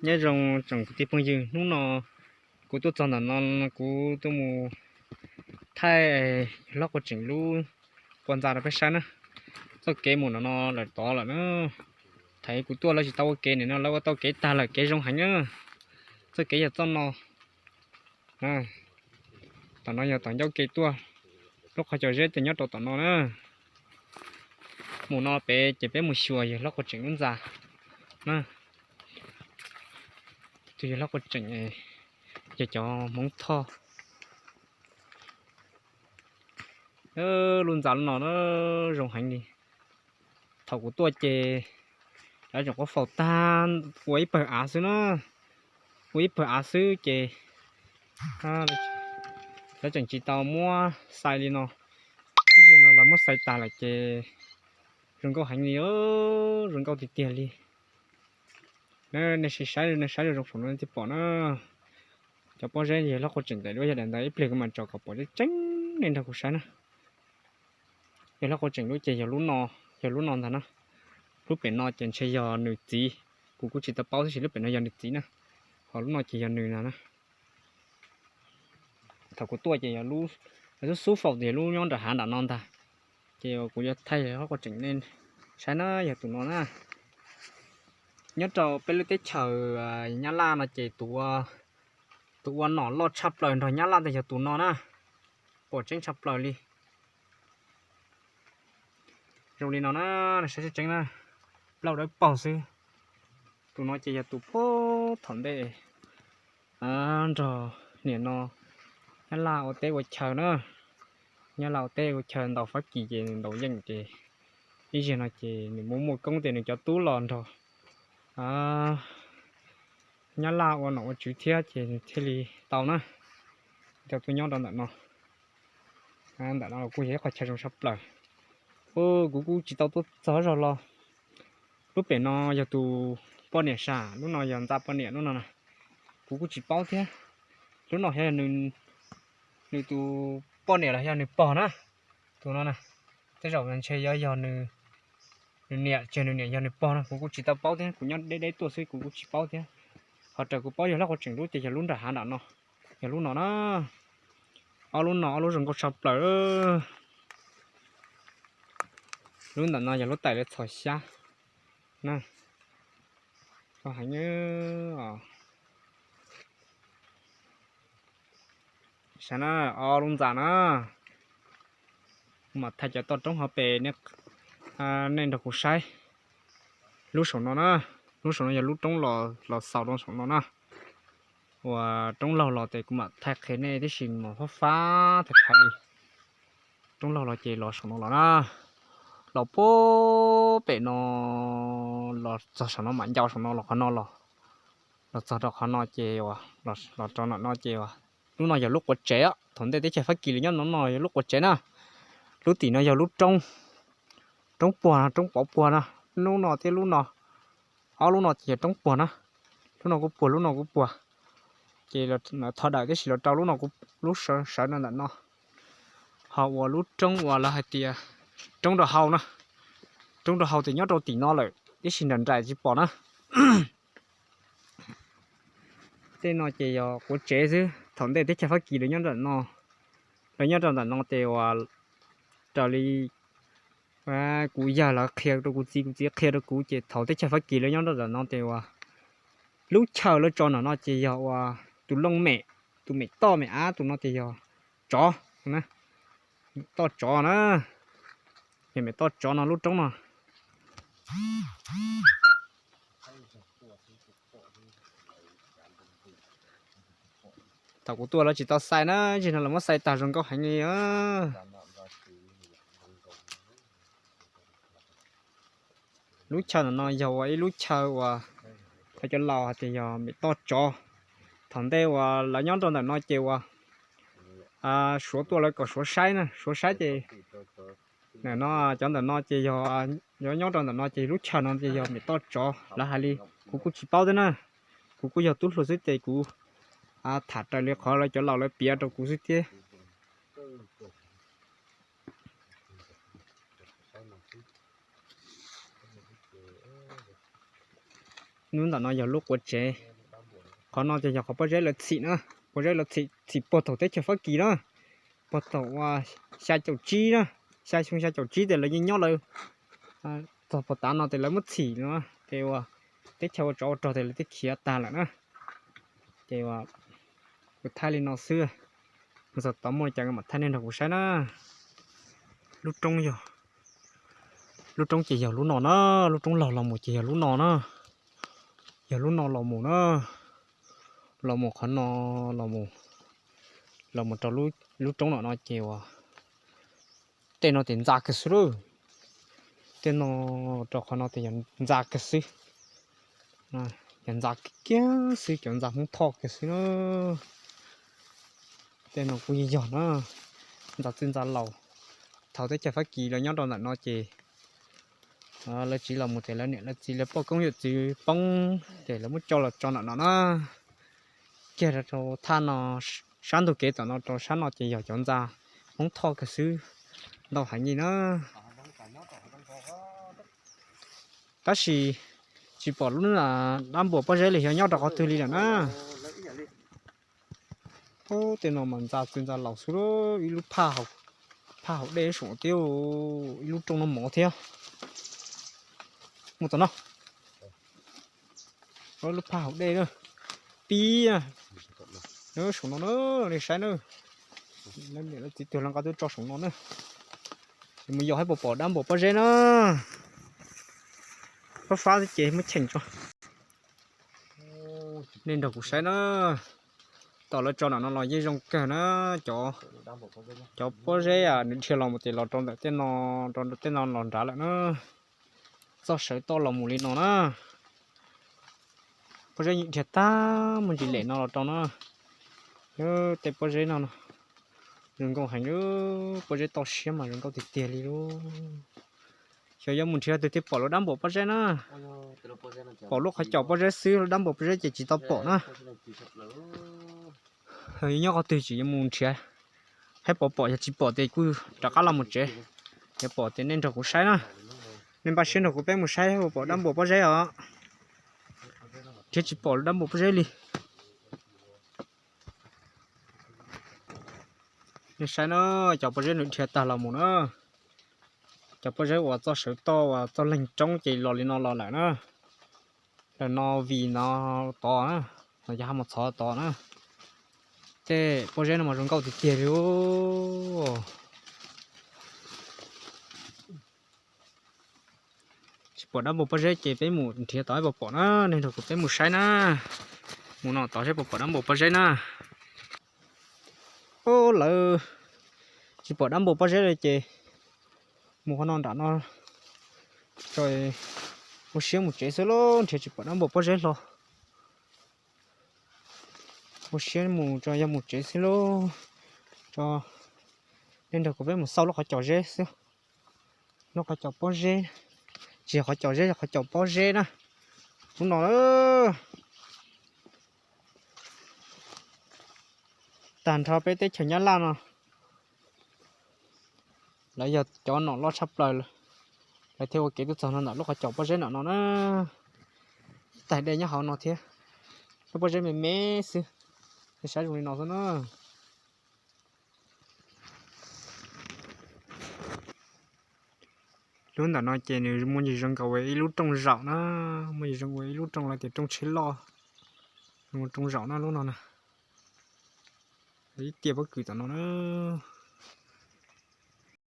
Nyob zoo tsoom kwv tij phooj ywg, hnub no kuv tuaj txog ntawm no, kuv tuaj mus thaij yawg hlob Quav Tseem lub qua ntxa rau peb saib na. Txoj kev mus no no lawm tod lawm na. Thaum kuv tuaj lawv tsis tau ua kev, nim no lawv ua tau kev tag lawm, kev zoo heev na. Txoj kev yog txoj no. Tom no yog tom ncauj ke tuaj, lub qhov cos zeb ces nyob rau tom no na. Mus no pem ces peb mus xyuas yawg hlob Quav Tseem lub ntxa na. Tus yawg hlob Quav Tseem yog cov Hmoob Thoj. Lub ntxa lub no zoo heev li. Thaum kuv tuaj ces lawv tseem qhuav faus tag, ua ib pawg av xwb na. Ua ib pawg av xwb ces lawv tseem tsis tau muab xais li no. Ib zaug no lawv muab xais tas lawm ces zoo nkauj heev li, zoo nkauj tiag tiag li. Nej sim saib, nej saib zoo saum no nej thiaj pom na. Cov pob zeb yawg hlob Quav Tseem ntawm lub yog daim ntawd, ib pliag kuv mam tso kom pom tseeb tseeb nej nrog kuv saib na. Yawg hlob Quav Tseem lub ces yog lub no, yog lub no ntag na. Lub pem no ces ntshe yog nws txiv, kuv kuj tsis tau paub tab sis lub pem no yog nws txiv na. Ho lub no ces yog nws no na. Thaum kuv tuaj ces yog lub, lawv xub xub faus ces yog lub nyob nram hav nram no ntag. Ces kuv yuav thaij yawg hlob Quav Tseem nej saib na, yog tus no na. Nyob rau peb lub teb chaws Nyab Laj no ces tus ua nom loj tshaj plaws nrog Nyab Laj ntawd yog tus no na. Pom tseeb tshaj plaws li. Zoo li no na, saib tseeb tseeb na, plaub dawb paug xwb. Tus no ces yog tus puag thaum ntej nrog niam no Nyab Laj ua teb ua chaw na. Nyab Laj ua teb ua chaw ntaus Fab Kis ces nws ntaus yeej ces ib zaug no ces nws muaj muaj koob ces nws cov tub los nrog Nyab Laj ua nom ua tswv thiab ces nws thiaj li tau na, tau tuaj nyob rau ntawm no. Ntawm no los kuj yog ib qhov chaw zoo tshaj plaws. Kuv kuj tsis tau tuaj txog zog los. Lub pem no yog tus poj niam sam, lub no yog ntxa poj niam lub no na. Kuv kuj tsis paub thiab. Lub no yog nws tus poj niam los yog nws pog na. Tus no na, tej zaum ntshe yog, yog nws niam, ces nws niam yog nws pog na, kuv kuj tsis tau paub thiab, kuv nyob deb deb tuaj xwb kuv kuj tsis paub thiab. Ho raws kuv paub yawg hlob Quav Tseem lub ces yog lub nram hav nram no, yog lub no na. Ob lub no ob lub zoo nkauj tshaj plaws. Lub ntawm no yog lub tais lawv txhos xyab na. Heev os. Saib na, ob lub ntxa na. Kuv mam thaij cov toj roob hauv pes nej nrog kuv saib. Lub saum no na, lub saum no yog lub roob los xaus rau saum no na. Uas roob laug los ces kuv mam thaij qhia nej tib si, mus fab fab thaij qhia li. Roob laug los ces los saum no los na. Los puag pem no, los txog saum no mam ncau saum no los qhov no los, los txog rau qhov no ces uas los rau ntawm no ces uas lub no yog lub quav tsev. Thaum ntej teb chaws Fab Kis lawv nyob no no yog lub quav tsev na. Lub tim no yog lub roob, roob puag, roob pov puag na. Lub no thiab lub no, ob lub no ces yog roob puag na. Lub no kuj puag, lub no kuj puag. Ces thov dawm tib si los rau lub no, lub sawv no ntawm no. Ho uas lub roob uas lawv hais tias roob rau hauv na, roob rau hauv ces nyob rau tim no lawm, tib si nram nraim tsis pom na. Tej no ces yog quav tsev xwb, thaum ntej teb chaws Fab Kis lawv nyob nram no, lawv nyob rau ntawm no ces uas raws li kuv yawg lawv qhia rau kuv txiv, kuv txiv qhia rau kuv ces thaum teb chaws Fab Kis lawv nyob rau ntawm no ces uas lub chaw lawv tso ntawm no ces yog uas tus looj mem, tus mem toj mem av tus no ces yog tsov, toj tsov na, yog mem toj tsov no lub roob no. Thaum kuv tuaj lawv tsis tau xais na, zim no lawv muab xais tag zoo nkauj heev li. Lub chaw ntawm no yog ua ib lub chaw uas cov laus hais tias yog mem toj tsov. Thaum ntej uas lawv nyob rau ntawm no ces uas suav tuaj lawv kom suav saib na, suav saib ces ntawm no, cov ntawm no ces yog, yog nyob rau ntawm no ces lub chaw no ces yog mem toj tsov lawv hais li. Kuv kuj tsis paub thiab na, kuv kuj yog tub hluas xwb ces kuv tham raws li qhov lawv cov laus lawv piav rau kuv xwb thiab. Lub ntawm no yog lub quav tsev. Qhov no ces yog qhov pob zeb lawv txhim na, pob zeb lawv txhim txhim puag thaum teb chaws Fab Kis na, puag thaum uas xya caum tsib na, xya xyoo xya caum tsib ces lawv yeej nyob lawv txog puag tav no ces lawv muab txhim no ces uas teb chaws ua tsov ua rog ces lawv twb khiav tag lawm na. Ces uas kuv thaij li no xwb, mus txog tod muaj li cas mam thaij nej nrog kuv saib na. Lub roob yog, lub roob ces yog lub no na, lub roob laug los mus ces yog lub no na, yog lub no los mus na, los mus qhov no, los mus, los mus rau lub roob no no ces uas tej no ces ntxa kiag xwb lawm. Tej no rau qhov no ces yog ntxa kiag xwb, yog ntxa kiag xwb, cov ntxa Hmoob Thoj kiag xwb na. Tej no kuj yeej yog na, ntxa txwj ntxa laus. Thaum teb chaws Fab Kis lawv nyob rau ntawm no ces lawv tsiv los mus ces lawv niam lawv txiv lawv poj koob yawm txwv poob ces lawv muab coj los tso ntawm no na. Kiag rau thaj no, sab ntug kev tom no rau sab no ces yog cov ntxa Hmoob Thoj kiag xwb, ntau heev li na. Tab sis tsis pom lub dab npuas pob zeb li xyov nyob rau qhov twg li lawm na. Tej no mas ntxa txwj ntxa laus xwb, ib lub phaj hauv dej saum tiab, ib lub rooj noj mov thiab. Mus tom no, lub phaj hauv dej na, pib saum no na, nej saib na. Lawv niam lawv txiv tuag lawv nqa tuaj tso saum no na. Ces mus yos saib puas pom dab npuas pob zeb na. Fab fab xwb ces muab cheem tso. Nej nrog kuv saib na. Tom lawv tso ntawm no los yeej zoo kawg na. Cov pob zeb nws dhia los mus ces los rau ntawm tej no, rau tej no los nrad lawm na. Txoj sawv toj los mus li no na. Pob zeb yeej dhia tag muaj ntsis lem no los rau na. Tej pob zeb no no, zoo nkauj heev, pob zeb toj siab mas zoo nkauj tiag tiag li lauj. Xyov yuav mus nrhiav twg thiaj pom lub dab npuas pob zeb na. Pom lub qhov caum pob zeb xwb, lub dab npuas pob zeb ces tsis tau pom na. Nyob qhov twg tsis yuav mus nrhiav, saib puas pom, yog tsis pom ces kuj rov qab los mus tsev. Yog pom ces nej nrog kuv saib na. Nej npaj siab nrog kuv peb mus saib puas pom dab npuas pob zeb os. Thiab tsis pom lub dab npuas pob zeb li. Nej saib na, cov pob zeb nws dhia tag los mus na. Cov pob zeb uas txoj sawv toj uas txoj leeg roob ces los li no los lawm na. Lawm no vim no tod na, no yog hab mus txhov tod na. Tej pob zeb no mas zoo nkauj tiag tiag li. Tsis pom dab npuas pob zeb ces peb mus nrhiav tod pom pom na, nej nrog kuv peb mus saib na. Mus no tod saib puas pom dab npuas pob zeb na. Lawv tsis pom dab npuas pob zeb li ces mus qhov no nram no, ua siab mus tsev xwb lauj, nrhiav tsis pom dab npuas pob zeb hlo. Ua siab mus tso, yog mus tsev xwb lauj. Tso, nej nrog kuv peb mus xauj lub qhov caum zeb xwb. Lub qhov caum pob zeb, tsis yog qhov caum zeb, yog qhov caum pob zeb na. Lub no, tag nrho peb teb chaws Nyab Laj no, lawv yog cov nom loj tshaj plaws, lawv thiaj ua kev tuaj txog no ntawm lub qhov caum pob zeb ntawm no na. Ib taig dej nyob hauv no thiab, lub pob zeb me me xwb, nej saib zoo li no xwb na. Lub ntawm no ces nws muaj ntsis zoo nkaus ua ib lub rooj zaum na, muaj ntsis zoo ua ib lub rooj, lawv tias rooj tsheb loj, rooj zaum na lub no na. Ib tiaj pob kws tom no na.